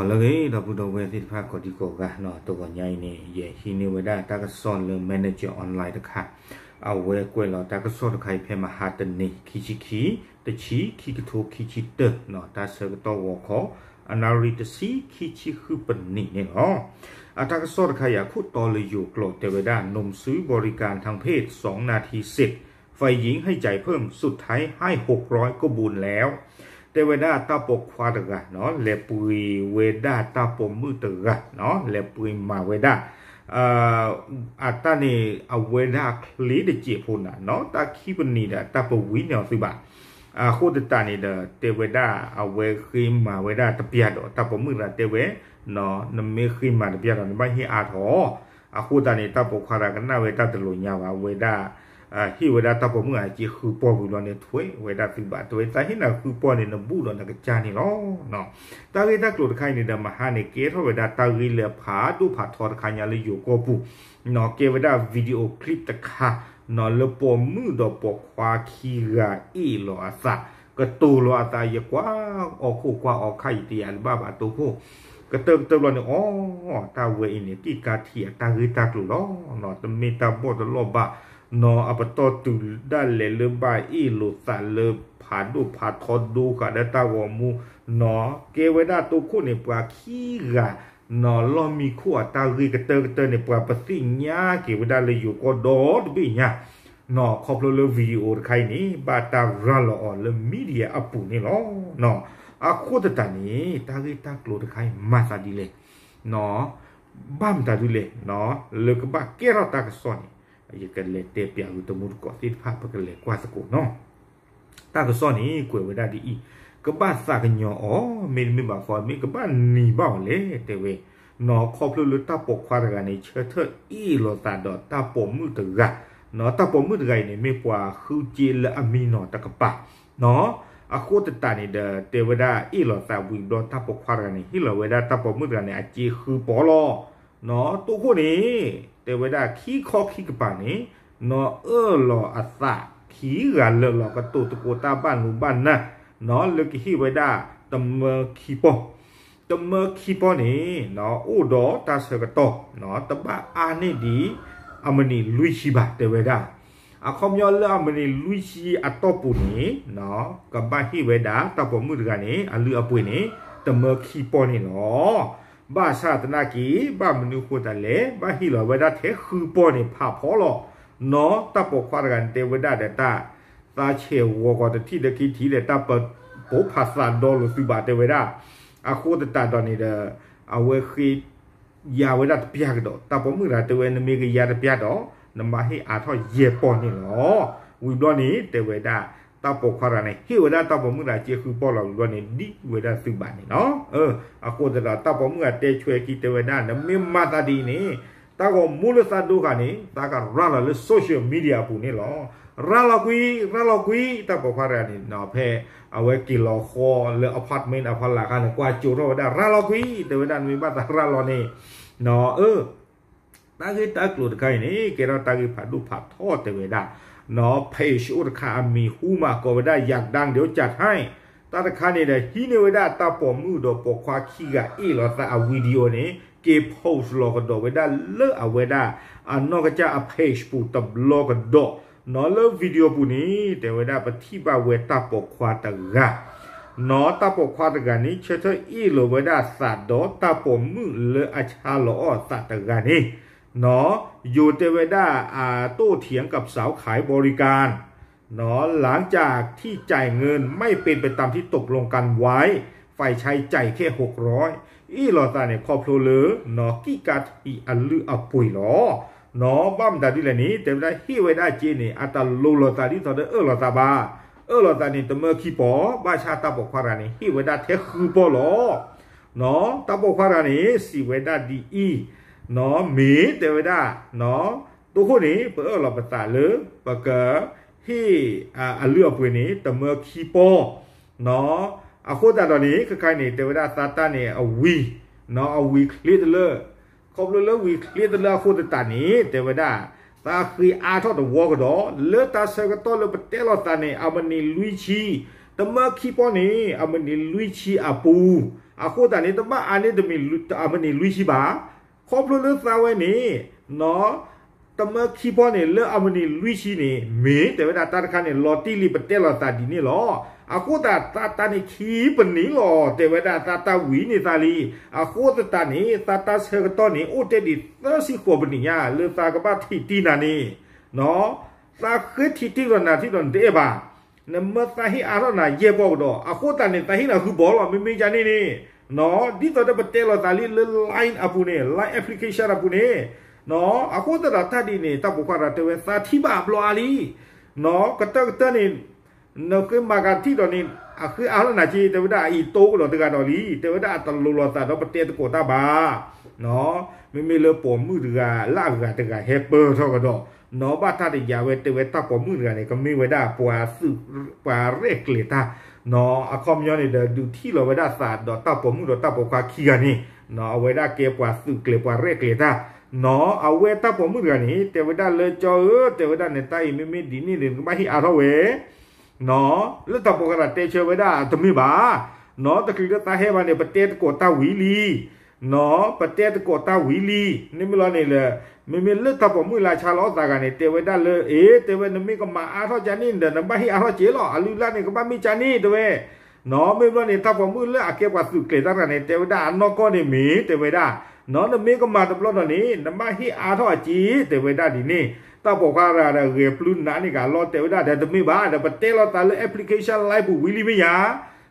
လၢအဂ့ၤ ဒီပုၢ်ဒီဝဲၢ်သ့ၣ်တဖၣ်ကိးဒံကိးဂၤနီၤ, တဂီၤညါအံၤန့ၣ် ယဟံးန့ၢ်ဝဲဒၣ်တၢ်ကစီၣ်လၢ Manager Online တခါ, အဝဲကွဲးလီၤတၢ်ကစီၣ်တခါအံၤဖဲမဟါတနံၤ ခံဆံခံ, တဆံ, ခံကထိခံဆံတၢနီၤ, တၢ်ဆၢကတီၢ်ဂီၤခီ အနၣ်ရံၣ်တဆံ ခံဆံဃုပနံးန့ၣ်လီၤ. အတၢ်ကစီၣ်တခါအံၤအခိၣ်တီလၢယိၤကျိာ် တဲဝဲဒၣ် หนุ่มซื้อบริการทางเพศ สองนาทีเสร็จ ฝ่ายหญิงให้จ่ายเพิ่ม สุดท้ายให้หกร้อยก็บุญแล้ว တဲဝဲဒၣ်တၢ်ပိာ်ခွါတဂၤနီၤ လဲၤပှ့ၤဝဲဒၣ်တၢ်ပိာ်မုၣ်တဂၤနီၤ လဲၤပှ့ၤမၤဝဲဒၣ် အတၢ်န့ၣ် အဝဲဒၣ်အချ့တစဲးဖိနၤနီၤ တၢ်ခံပနံးဒီး တၢ်ပဝံန့ၢ်အီၤသုဘၣ်. အဃိသတးန့ၣ်ဒီး တဲဝဲဒၣ် အဝဲဃ့မၤဝဲဒၣ်တပျၢ်ဒီး တၢ်ပိာ်မုၣ်တဂၤတဲဝဲ နမ့ၢ်ဃ့မၤတပျၢ်ဒီး နဘၣ်ဟ့ၣ်အါထီၣ် အဃိသတးန့ၣ် တၢ်ပိာ်ခွါတဂၤကနၣ်ဝဲတၢ်တလိၤညါဘၣ် အဝဲဒၣ် ဟ့ၣ်ဝဲဒၣ်တၢ်ပိာ်မုၣ်အစ့ဃုပီၢ်ဝံၤဘျီန့ၣ် ထွဲဝဲဒၣ်သုဘၣ် တဲဝဲ သးဟ့ၣ်နၤဃုပီၢ်န့ၣ် နဘူးဒီးနကစၢ်န့ၣ်လီၤ. တၢ်ဂ့ၢ်တၢ်ကျိၤတခါအံၤန့ၣ်ဒီး မဟါန့ၣ် ကဲထီၣ်ဝဲဒၣ်တၢ်ဂ့ၢ်လၢဖးဒိၣ်ဖးထီတခါညါလၢယိၤကီၢ်ပူၤ ကဲဝဲဒၣ် video clip တခါ လၢပိာ်မုၣ်ဒီးပိာ်ခွါခံဂၤအ့ၣ်လိာ်အသး ကတိၤလိာ်အသး ယကွၢ်အီၤခိၣ်ကွၢ်အီၤခါအံၤ တယာ်တဘၣ်ဘၣ်တိခိၣ် ကတၢၢ်ကတၢၢ်ဘျီန့ၣ် အိ တၢ်ဝဲအံၤန့ၣ် က့ၣ်ကါထံးအတၢ်ဂ့ၢ်တၢ်ကျိၤလီၤ. တမ့ၢ်တၢ်ဘီၣ်တလီၢ်ဘၣ် နီၤ အပတီၢ်တုၤဒၣ်လဲာ်လၢဘၣ်အ့ၣ်လိာ်သးလၢဖးဒိၣ်ဖးထီဒိဃာ်ဒီးတၢ်ဂီၤမူ နီၤ ကဲဝဲဒၣ်တိခိၣ်န့ၣ် ပှၤခံဂၤ နီၤ လီၢ်မံခိၣ်အတၢ်ဂ့ၢ်ကတၢၢ်ကတၢၢ်န့ၣ် ပှၤပသ့ၣ်ညါက့ၤဝဲဒၣ်လၢယိၤကီၢ်ဒီတဘ့ၣ်ညါ နီၤ ခီဖျိလၢ video တခါအံၤန့ၣ် ဘၣ်တၢ်ရၤလီၤအီၤလၢ media အပူၤန့ၣ်လီၤ. အဃိသတးန့ၣ် တၢ်ဂ့ၢ်တၢ်ကျိၤတခါအံၤမၤသးဒ်လဲၣ် နီၤ ဘၣ်မတၤဒ်လဲၣ် နီၤ လၢကဘၣ်ကဲထီၣ်တၢ်ကစီၣ်န့ၣ် ယကလဲၤတဲပျးဂုတမူတကိးသ့ၣ်တဖၣ် ပကလဲၤကွၢ်သကိးနီၤ. တၢ်ကစီၣ်န့ၣ် ကွဲးဝဲဒၣ်ဒ်အံၤ, ကဘၣ်သးကညီၤအီၤ မ့တမ့ၢ်ဘၣ်ဃီ မ့ၢ်ကဘၣ်နံၤဘၣ်အီၤလဲၣ် တဲဝဲ, နီၤ ခီဖျိလၢတၢ်ပိာ်ခွါတဂၤန့ၣ် ဆၢထၢၣ်အ့ၣ်လိာ်သးဒီးတၢ်ပိာ်မုၣ်တဂၤ, နီၤ တၢ်ပိာ်မုၣ်တဂၤအံၤန့ၣ် မ့ၢ်ပှၤဃုစ့လၢအမံနီၤတကပၤ, နီၤ အဃိသတးန့ၣ်ဒီး တဲဝဲဒၣ်အ့ၣ်လိာ်သးဝံၤဘျီ တၢ်ပိာ်ခွါတဂၤန့ၣ် ဟ့ၣ်လီၤဝဲဒၣ်တၢ်ပိာ်မုၣ်တဂၤန့ၣ် အစ့ဃုပီၢ်လီၤ. နီၤ တိခိၣ်န့ၣ် တဲဝဲဒၣ်ခံခီခံကပၤန့ၣ် နီၤ အၢၣ်လီၤအသးခံဂၤလၢာ်လီၤ ကတိၤသကိးတၢ်ဘၣ်နူဘၣ်နၢ်, နီၤ လၢကဟ့ၣ်ဝဲဒၣ်တမၢခံပီၢ်, တမၢခံပီၢ်န့ၣ် နီၤ အိၣ်ဒီးတၢ်ဆၢကတီၢ် နီၤ တဘၣ်အါန့ၢ်ဒံး အမံးနံးလွံၢ်ဆံဘၣ် တဲဝဲဒၣ်. အခီပညီလၢအမံးနံးလွံၢ်ဆံအတီၢ်ပူၤန့ၣ် နီၤ ကဘၣ်ဟ့ၣ်ဝဲဒၣ်တၢ်ပိာ်မုၣ်တဂၤန့ၣ် အလုၢ်အပှ့ၤန့ၣ် တမၢခံပီၢ်န့ၣ်လီၤ. ဘၣ်ဆၣ်သနာ်က့ ဘၣ်မနုၤအဃိသတးလဲၣ် ဘၣ်ဟ့ၣ်လီၤဝဲဒၣ်ထဲဃုပီၢ်န့ၣ် ဖးဖီလီၤ. နီၤ တၢ်ပိာ်ခွါတဂၤန့ၣ် တဲဝဲဒၣ်ဒီးတၢ် သးဆဲးဂီၤကီးတထံၣ်လၢခံထံၣ်ဒီး တၢ်ပပိာ်ဖးသးဒီလိာ်သုဘၣ် တဲဝဲဒၣ်. အဃိသတးဒီးန့ၣ်ဒီး အဝဲဃ့ ယၤဝဲဒၣ်တပျၢ်ကဒီး တၢ်ပိာ်မုၣ်တဂၤတဲဝဲ နမ့ၢ်ကယၤတပျၢ်ဒီး နမၤဟ့ၣ်အါထီၣ်ယဲၢ်ပီၢ်န့ၣ်လီၤ. ဝံၤဘျီန့ၣ် တဲဝဲဒၣ် တၢ်ပိာ်ခွါတဂၤန့ၣ် ဟ့ၣ်ဝဲဒၣ်တၢ်ပိာ်မုၣ်တဂၤစ့ဃုပီၢ်လီၤ. ဝံၤဘျီန့ၣ် ဒံးဝဲဒၣ်သုဘၣ်န့ၣ်လီၤ. အဃိသတးဒီး တၢ်ပိာ်မုၣ်တဂၤတဲဆွဲခံ တဲဝဲဒၣ် နမ့ၢ်မၤသးဒ်အံၤန့ၣ် တၢ်ဂီၤမူလၢသးဒိဃာ်န့ၣ် သးကရၤလီၤလၢ social media အပူၤန့ၣ်လီၤ. ရၤလီၤကွံာ် ရၤလီၤကွံာ် တၢ်ပိာ်ခွါတဂၤန့ၣ် ဖဲအဝဲက့ၤလီၤဃီလၢ apartment အဖီလာ်အခါန့ၣ် ကွၢ်ကၠိထီၣ်ဝဲဒၣ် ရၤလီၤကွံာ် တဲဝဲဒၣ် နမ့ၢ်ဘၣ်သးရၤလီၤန့ၣ် နီၤ အၢ တၢ်ဂ့ၢ်တၢ်ကျိၤတခါအံၤန့ၣ် ကဲထီၣ်တၢ်ဂ့ၢ်ဖးဒိၣ်ဖးထီတဲဝဲဒၣ်, နီၤ page အိၣ်တခါအမံၤဟူမး ကိးဝဲဒၣ် อยากดังเดี๋ยวจัดให้ တၢ်တခါန့ၣ်ဒီး ဟံးန့ၢ်ဝဲဒၣ်တၢ်ပိာ်မုၣ်ဒီးပိာ်ခွါခံဂၤအ့ၣ်လိာ်သးအ video န့ၣ် က့ၤ post လီၤကဒီးဝဲဒၣ်လၢအဝဲဒၣ် အနီၢ်ကစၢ်အ page ပူၤတဘျီကဒီး, နီၤ လၢ video ပူၤန့ၣ် တဲဝဲဒၣ်ပထံၣ်ဘၣ်ဝဲတၢ်ပိာ်ခွါတဂၤ နီၤ တၢ်ပိာ်ခွါတဂၤန့ၣ် ဆၢထၢၣ်အ့ၣ်လိာ်ဝဲဒၣ်သးဒီးတၢ်ပိာ်မုၣ်လၢအဆါလီၤအီၣ်အသးတဂၤန့ၣ်, နီၤ ယိၤတဲဝဲဒၣ် အတိၣ်ထံကပစၢခးဘီရံကၣ် နီၤ หลังจากที่จ่ายเงินไม่เป็นไปตามที่ตกลงกันไว้ ฝ่ายชายจ่ายแค่หกร้อย အ့ၣ်လိာ်သးန့ၣ် ခီဖျိလၢ နီၤ ကံၣ်ကါထံးအလုၢ်အပှ့ၤလီၤ. နီၤ ဘၣ်မတၤဒ်လဲၣ်န့ၣ် တဲဝဲဒၣ်ဟ့ၣ်ဝဲဒၣ်စ့န့ၣ် အတလိၤလိာ်သးဒ်သိးဒီးအၢၣ်လီၤသးဘၣ်. အၢၣ်လီၤသးန့ၣ် တမၢခံပီၢ် ဘၣ်ဆၣ်တၢ်ပိာ်ခွါတဂၤန့ၣ် ဟ့ၣ်ဝဲဒၣ်ထဲဃုပီၢ်လီၤ. နီၤ တၢ်ပိာ်ခွါတဂၤန့ၣ် စံးဝဲဒၣ်ဒ်အံၤ, နီၤ မ့ၢ်တဲဝဲဒၣ် နီၤ တိခိၣ်န့ၣ် ပအၢၣ်လီၤပသးလၢ ပက ဟ့ၣ် အလုၢ်အပှ့ၤန့ၣ် တမၢခံပီၢ်, နီၤ အဃိသတးဒီးန့ၣ် ခဲခါအံၤန့ၣ် တဲဝဲဒၣ်သးတၢ်န့ၣ်အဝံၤ, နီၤ အဝံၤချ့တလၢ, ခီဖျိလၢဝံၤချ့တလၢအဃိသတးန့ၣ် တဲဝဲဒၣ် သးဃ့အါထီၣ်တဝီကဒီး လၢတၢ်ဆၢကတီၢ်လၢပတဲလိာ်သးန့ၣ် အမံးနံးလွံၢ်ဆံ တမၢခံပီၢ်န့ၣ် အမံးနံးလွံၢ်ဆံအပူၤ, အဃိသတးန့ၣ် တဘၣ်အါန့ၢ်တမံး အမံးနံးလွံၢ်ဆံဘၣ်. ခီဖျိလၢသးဝဲန့ၣ် တမၢခံပီၢ်န့ၣ် လၢအမံးနံးလွံၢ်ဆံန့ၣ် မ့ၢ်တဲဝဲဒၣ်တၢ်တခါန့ၣ် လီၤတံၢ်လံ ပတဲလီၤသးဒ်န့ၣ်လီၤ. အဃိသတး သးတၢ်န့ၣ်ခံပနံးလီၤ တဲဝဲဒၣ် သးတၢ်ဝံၤန့ၢ်သးလံ. အဃိသတးန့ၣ် သးတၢ်ဆၢကတီၢ်န့ၣ် အိၣ်တ့ၢ်ဒံးသၢဆံဃိးပနံးညါ လၢသးကဘၣ်ထံၣ်တံၢ်နၤန့ၣ် သးဃ့ထံၣ်တံၢ်လီၤနၤထံၣ်ဒီးနတအဲၣ်ဘၣ်. နမၢသးဟ့ၣ်အါထီၣ်နၤယဲၢ်ပီၢ်ကဒီး အဃိသတးန့ၣ် သးဟ့ၣ်နၤဃုပီၢ်လီၤ မ့မ့ၢ်ကန့ၣ်န့ၣ် ဒ်သိးဒီးပတဲလီၤသးလံလၢ line အပူၤန့ၣ် line application အပူၤန့ၣ် အဃိသတးဒီးတၢ်ဒ်န့ၣ် တၢ်ပိာ်ခွါတဂၤတဲဝဲ သးထံၣ်ဘၣ်အဘျီအါလံ ကတၢၢ်ကတၢၢ်န့ၣ် နဃ့မၤကၤထံၣ်ဒီးန့ၣ် အဃ့အါထီၣ်နၤက့ တဲဝဲဒၣ် အအံၤတိကဒီးတဂၤဒီးလံ တဲဝဲဒၣ်အတလိၤလိာ်သးဒီးပတဲသကိးတၢ်ဘၣ် မ့မ့ၢ်လၢပိာ်မုၣ်တဂၤလၢအဂၤတဂၤဟဲပၢၢ်ထီၣ်ကဒီး နီၢ်ဘၣ်တၢ်တယာ်ဝဲ တဲဝဲတၢ်ပိာ်မုၣ်တဂၤန့ၣ် ကမ့ၢ်ဝဲဒၣ်ပှၤသုး ပှၤရဲၣ်ကျဲၤတၢ် အခီပညီန့ၣ်ဒီး ဒုးထံၣ်လီၤဝဲဒၣ်သးဒီးတၢ်ပိာ်မုၣ်ဒီးတၢ်ပိာ်ခွါခံဂၤန့ၣ် အဝဲဒၣ်ကဲပှၤသုးကျဲၤပှၤရဲၣ်ကျဲၤတၢ် အဝဲတၢ်ပိာ်မုၣ်တဂၤန့ၣ် တဲဝဲဒၣ်လၢကၠီဧၢ တဲဝဲဒၣ်န့ၣ် တၢ်အံၤမ့မ့ၢ်ဒ်န့ၣ်န့ၣ် နကဘၣ်ဟ့ၣ်အါထီၣ်ဝဲ လၢတၢ်ပိာ်ခွါတဂၤတဲဆၢဝဲဒၣ်တမ့ၢ်ဘၣ် နီၢ်တချုးလၢသးဟဲဘၣ်န့ၣ် ပတဲသကိးတၢ်ဝံၤလံ နီၢ် ပတဲသကိးတၢ်ဝံၤလံ န့ၣ်မ့ၢ်လီၤန့ၣ်လၢ မ့မ့ၢ်လၢတၢ်ပိာ်မုၣ်လၢဆါလီၤသးဂၤန့ၣ် တဲဝဲဒၣ်လၢ အ့ တဲဝဲ နမ့ၢ်ကမၤအါထီၣ်ကန့ၣ်ဒီး နဘၣ်ဟ့ၣ်အါထီၣ်က့လီၤ အလုၢ်အလၢ်န့ၣ် ကဘၣ်မ့ၢ်ကန့ၣ် တဲဝဲ နီၢ် မ့ၢ်ဘျီန့ၣ် တၢ်ပိာ်မုၣ်လၢအကဲပှၤသုးကျဲၤတၢ်တဂၤန့ၣ် တဲဝဲဒၣ်အနီၢ်ကီၢ်န့ၣ်မ့ၢ် တဲဝဲဒၣ် နီၢ် နမ့ၢ်ကမၤတဘျီဒီးန့ၣ် နဘၣ်ဟ့ၣ်အါထီၣ်အက့ တဲဝဲဒၣ်ဒ်န့ၣ် တၢ်ပိာ်ခွါတဂၤဒီးဂဲၤပျုၢ်နးန့ၢ်ကလီၤ တဲဝဲဒၣ်ဒီးတမ့ၢ်ဘၣ်ဒီး ပတဲလီၤသးလၢ application line ပူၤဝံၤလံမ့ၢ်ယါ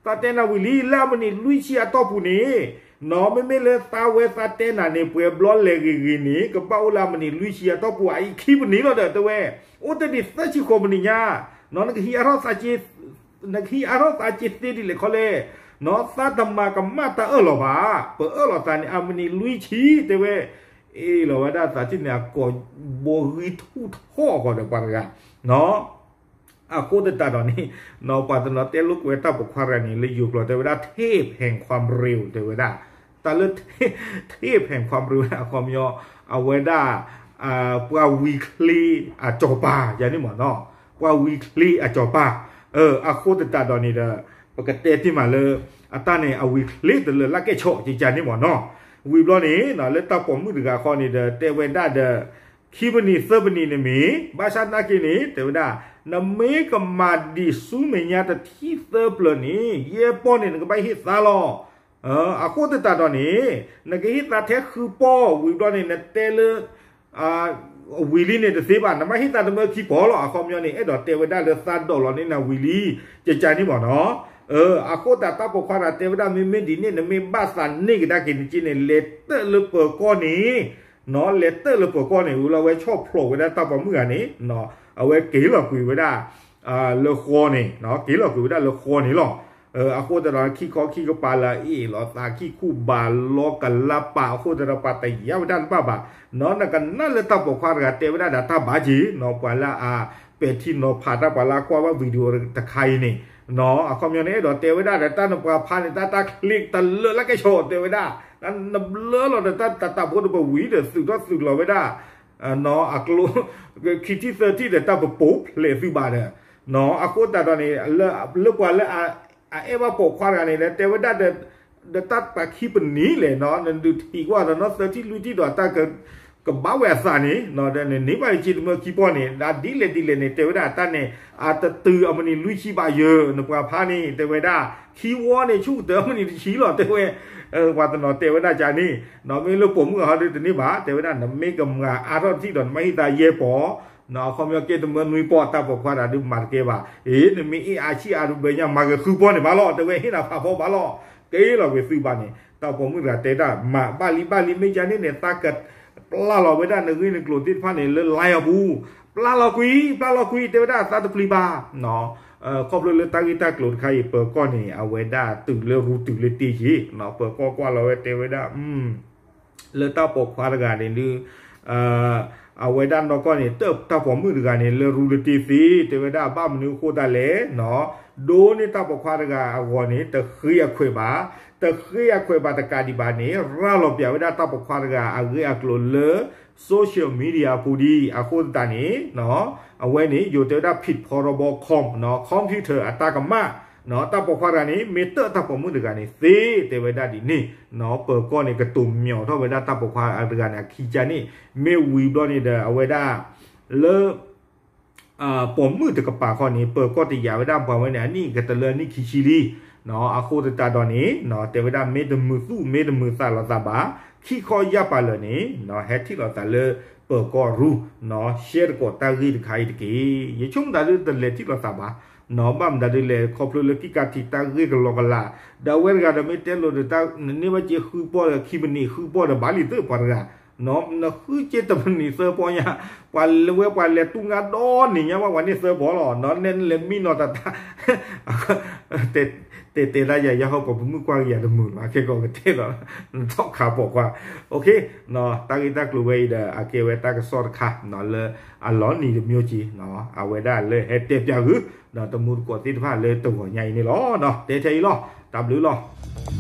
သးတဲနၤဝံၤလံ လၢအမံးနံးလွံၢ်ဆံအတီၢ်ပူၤန့ၣ် နီၢ် မ့မ့ၢ်လၢသးဝဲသးတဲနၤန့ၣ် ပှဲၤဘျီလဲၤဂ့ၤဂ့ၤန့ၣ် ကဘၣ်အိၣ်လၢအမံးနံးလွံၢ်ဆံအတီၢ်ပူၤ အအံၤခံပနံးလီၤဒီး တဲဝဲ အိၣ်တ့ၢ်ဒံးသၢဆံဃိးပနံးညါ နီၢ် နကဟံးအါထီၣ်သးက့ နကဟံးအါထီၣ်သးက့သ့ဒ်လဲၣ်ခီလဲၣ် နီၢ် သးတမၤကမၣ်တၢ်အၢၣ်လီၤဘၣ် ပအၢၣ်လီၤသးန့ၣ် အမံးနံးလွံၢ်ဆံ တဲဝဲ အ့ၣ်လီၤဝဲဒၣ်သးထံၣ်န့ၣ် အကိာ်ဘိဂံၢ်ထူၣ်ထီၣ်ဃီဒီးပှၤတဂၤ နီၢ် အဃိသတးဒီးန့ၣ် နီၢ် ပှၤတနီၤတဲလိာ်ကွဲတၢ်ပိာ်ခွါတဂၤန့ၣ် လၢယိၤကျိာ်တဲဝဲဒၣ် เทพแห่งความเร็ว တဲဝဲဒၣ် တၢ်လၢ เทพแห่งความเร็ว အခီပညီ အဝဲဒၣ် ပှၤဝံၤချ့အစီၤပၤ ယၤန့ၣ်မ့ၢ်နီၢ် ပှၤဝံၤချ့အစီၤပၤ အဃိသတးဒီးန့ၣ်ဒီး ပကတဲတ့ၢ်မးလၢ အတၢ်န့ၣ် အဝံၤချ့တလၢာ်လၢကဲၣ်ဆိး ကကန့ၣ်မ့ၢ်နီၢ် ဝံၤဘျီန့ၣ် လၢတၢ်ပိာ်မုၣ်တဂၤဃီန့ၣ်ဒီး တဲဝဲဒၣ်ဒီး ခံပနံးသၢပနံးန့ၣ်မ့ၢ် ဘၣ်ဆၣ်နာ်က့န့ၣ် တဲဝဲဒၣ် နမ့ၢ်ကမၤဒံးဆူမဲာ်ညါတထံၣ်သၢပျၢၤန့ၣ် ယဲၢ်ပီၢ်န့ၣ် နကဘၣ်ဟ့ၣ်သါလီၤ အဃိသတးဒီးန့ၣ် နကဟ့ၣ်သါထဲဃုပီၢ် ဝံၤဘျီန့ၣ် နတဲလၢ ဝံၤလံန့ၣ်တသ့ဘၣ် နဘၣ်ဟ့ၣ်သါတမၢခံပီၢ်လီၤ အခီပညီန့ၣ် အဲၣ်ဒိးတဲဝဲဒၣ်လၢသးဒိးလီၤန့ၢ်နၤဝံၤလံ ကကန့ၣ်မ့ၢ်နီၢ် အဃိသတးတၢ်ပိာ်ခွါတဂၤတဲဝဲဒၣ် မ့မ့ၢ်ဒ်န့ၣ် နမ့ၢ်ဘၣ်သးန့ၢ်ကဒါက့ၤနက့န့ၣ် လဲၤတၢၣ်လၢပၢၤကီၢ်န့ၣ် နီၢ် လဲၤတၢၣ်လၢပၢၤကီၢ်န့ၣ် ဝံၤလီၤဝဲဆီၣ်ဖျိးဝဲဒၣ်တၢ်ပိာ်မုၣ်တဂၤန့ၣ် အဝဲက့ၤလီၤကွံာ်ဝဲဒၣ် လၢဃီန့ၣ် က့ၤလီၤကွံာ်ဝဲဒၣ်လၢဃီန့ၣ်လီၤ အဃိသတးဒီး ခံခီခံကပၤလၢအအ့ၣ်လိာ်သးခံခူၣ်ဘၣ်လီၤကလါပာ် အဃိသတးဒီး ပှၤတယာ်ဝဲဒၣ်တဘၣ်ဘၣ် နီၢ် နကနၣ်လၢတၢ်ပိာ်ခွါတဂၤတဲဝဲဒၣ်ဒီးတၢ်ဘၣ်က့ၤ နီၢ် ပှၤလၢအပဲာ်ထံနီၤဖးတၢ် ပှၤလၢအကွၢ်ဘၣ် video တခါအံၤန့ၣ် နီၢ် အခီပညီန့ၣ် အဲၣ်ဒိးတဲဝဲဒၣ်ဒီး တၢ်နပှၤဖးန့ၣ် တၢ်တၢ်ချ့တလၢာ်လၢကဲၣ်ဆိး တဲဝဲဒၣ် နဘျၢလီၤဒီးတၢ်တၢ်တၢ်ဖိတပဝံၤဒီး သုးထီၣ်သုးလီၤဝဲဒၣ် နီၢ် အကျိ ခံထံၣ်သၢထံၣ်ဒီး တၢ်ပပိာ်ဖျဲးသုးဘၣ်ဒီး နီၢ် အဃိသတးဒီးန့ၣ် လၢပှၤလၢအအဲၣ်ဘၣ်ပိာ်ခွါတဂၤန့ၣ် တဲဝဲဒၣ်ဒီး ဒီးတၢ်ပှၤခံပနံးလဲၣ် နီၢ် နဒုးထံၣ်ကွၢ်ဒီးနီၢ် သၢထံၣ်လွံၢ်ထံၣ်ဒီးတၢ်က ကဘၣ်ဝဲအသးန့ၣ် ဒီးနန့ၢ်ဘၣ်ယက့တမၢခံပီၢ်န့ၣ် ဒ်လဲၣ်ဒ်လဲၣ်န့ၣ် တဲဝဲဒၣ်တၢ်န့ၣ် အတတုၤအမံးနံးလွံၢ်ဆံဘၣ်ယၤ နပှၤဖးန့ၣ် တဲဝဲဒၣ် ခံဝီန့ၣ် ဆူၣ်ကတၢၢ်မံးနံးတဆံလီၤ တဲဝဲ ပှၤတနီၤတဲဝဲဒၣ်ကန့ၣ် နီၢ် မ့ၢ်လၢပိာ်မုၣ်အဟီဒုတန့ၢ်ဘၣ် တဲဝဲဒၣ် နမ့ၢ်ကမၤအါထီၣ်တထံၣ်ဒီး နမ့ၢ်ဟ့ၣ်သးယဲၢ်ပီၢ် နီၢ် အခီပညီကဲတမၢနွံပီၢ် တၢ်ပိာ်ခွါတဂၤဒုးမၤတကဲဘၣ် အ့ နမ့ၢ်အ့ၣ်အါဆံၣ်အါဒုးဘၢညါ မၤက့ၤဃုပီၢ်န့ၣ်ဘၣ်လီၤ တဲဝဲ ဟ့ၣ်နၤဖးဖီဘၣ်လီၤ က့ၤလီၤကွံာ်သုးဘၣ်န့ၣ် တၢ်ပိာ်မုၣ်တဂၤတဲဒၣ် မၤဘၣ်လံဘၣ်လံ မ့ၢ်ကန့ၣ်န့ၣ် သးကပျၢ်လီၤဝဲဒၣ်နဂ့ၢ်နကျိၤသ့ၣ်တဖၣ်န့ၣ် လၢ line အပူၤ ပျၢ်လီၤကွံာ် ပျၢ်လီၤကွံာ် တဲဝဲဒၣ်သးတပျံၤဘၣ် ခီဖျိလၢတၢ်ဂ့ၢ်တၢ်ကျိၤတခါအံၤ ပၢၤကီၢ်န့ၣ် အဝဲဒၣ်တုၤလၢရူတုၤလၢတ့က့ၤ ပၢၤကီၢ်ကွၢ်လီၤဝဲတဲဝဲဒၣ် လၢတၢ်ပိာ်ခွါတဂၤန့ၣ်ဒုး အဝဲဒၣ်နီၢ်ကီၢ်န့ၣ် တၢ်ပိာ်မုၣ်တဂၤန့ၣ် လၢရူလၢတ့သ့ တဲဝဲဒၣ်ဘၣ်မနုၤအဃိသတးလဲၣ် ဒိးန့ၢ်တၢ်ပိာ်ခွါတဂၤအဂီၢ်န့ၣ် တဃ့အခွဲးဘၣ်, တဃ့အခွဲးဘၣ်တကးဒံးဘၣ်န့ၣ် ရၤလီၤပျံၤဝဲဒၣ်တၢ်ပိာ်ခွါတဂၤအဂ့ၢ်အကျိၤလၢ social media အပူၤဒံး အဃိသတးန့ၣ် အဝဲန့ၣ် ယိၤတဲဝဲဒၣ် ผิดพรบคอม နီၢ် computer အတၢ်ကမၣ် တၢ်ပိာ်ခွါတဂၤန့ၣ် မ့ၢ်တၢၣ်တၢ်ပိာ်မုၣ်တဂၤန့ၣ်သ့ တဲဝဲဒၣ်ဒ်န့ၣ်, ပၢၤကီၢ်န့ၣ် ကတိၤမၠီၣ်ထီၣ်ဝဲဒၣ်တၢ်ပိာ်ခွါတဂၤန့ၣ် အခံကါန့ၣ် မ့ၢ်ဝံၤဘျီန့ၣ်ဒီး အဝဲဒၣ် လၢ ပိာ်မုၣ်တကပၤခီန့ၣ် ပၢၤကီၢ်တယာ်ဝဲဒၣ်ပှၤဝဲန့ၣ် အနံၣ်ကတၢၢ်လၢအနံၣ်ခံဆံလံ. အဃိသတးဒီးန့ၣ် တဲဝဲဒၣ် မ့ၢ်တမုာ်သူၣ် မ့ၢ်တမုာ်သးလိာ်သးဘၣ်, ခံခီယၢ်ပၤလၢာ်န့ၣ် ဟဲထံၣ်လိာ်သးလၢပၢၤကီၢ်ရူၢ်, ရှဲတကိးတၢ်ဂ့ၢ်တခါအံၤတက့ၢ်. ယဆိကမိၣ်သးဒ်တလဲၤထံၣ်လိာ်သးဘၣ်, ဘၣ်မနုၤဒ်လဲၣ်ခီဖျိလၢကံၣ်ကးထံးတၢ်ဂ့ၢ်ကလီကလး, ဒီးအဝဲတဂၤဒီးမ့ၢ်တဲလိာ်ဒီး နန့ၢ်ဘၣ်က့ၤဃုပီၢ်ဒီး ခံမံးနံးဃုပီၢ်ဒီး ဘၣ်လံသုပှၤတဂၤ နဃုက့ၤတမံးနံးသၢပီၢ်ညါ, ပှၤလဲၤဝဲပှၤလဲၤတူၢ်ငါဒီနံၤညါဘၣ် ပှၤန့ၢ်သၢပီၢ်လီၤ. နလဲၤမံနီၤတၢ်တၢ် တဲတဲတၢ်ယၤ ယဟီၣ်ပှၤပမုၣ်ကွၢ်ကယၤတမုာ်လီၤ ခဲကီးကတဲလီၤ နထီၣ်ခးပိာ်ခွါ. တၢ်ဂ့ၢ်တၢ်ကျိၤဝဲအံၤဒီး အကဲဝဲတၢ်ကစီၣ်တခါ လၢအလီၤနံၤတမံၤက့ၤ အဝဲဒၣ်လၢဟဲတဲပၠးဂုာ် ဒီးတမူတကိးသ့ၣ်တဖၣ်လၢတဂီၤညါအံၤန့ၣ်လီၤ. တဲထဲအံၤလီၤ. တၢ်ဘျုးလီၤ.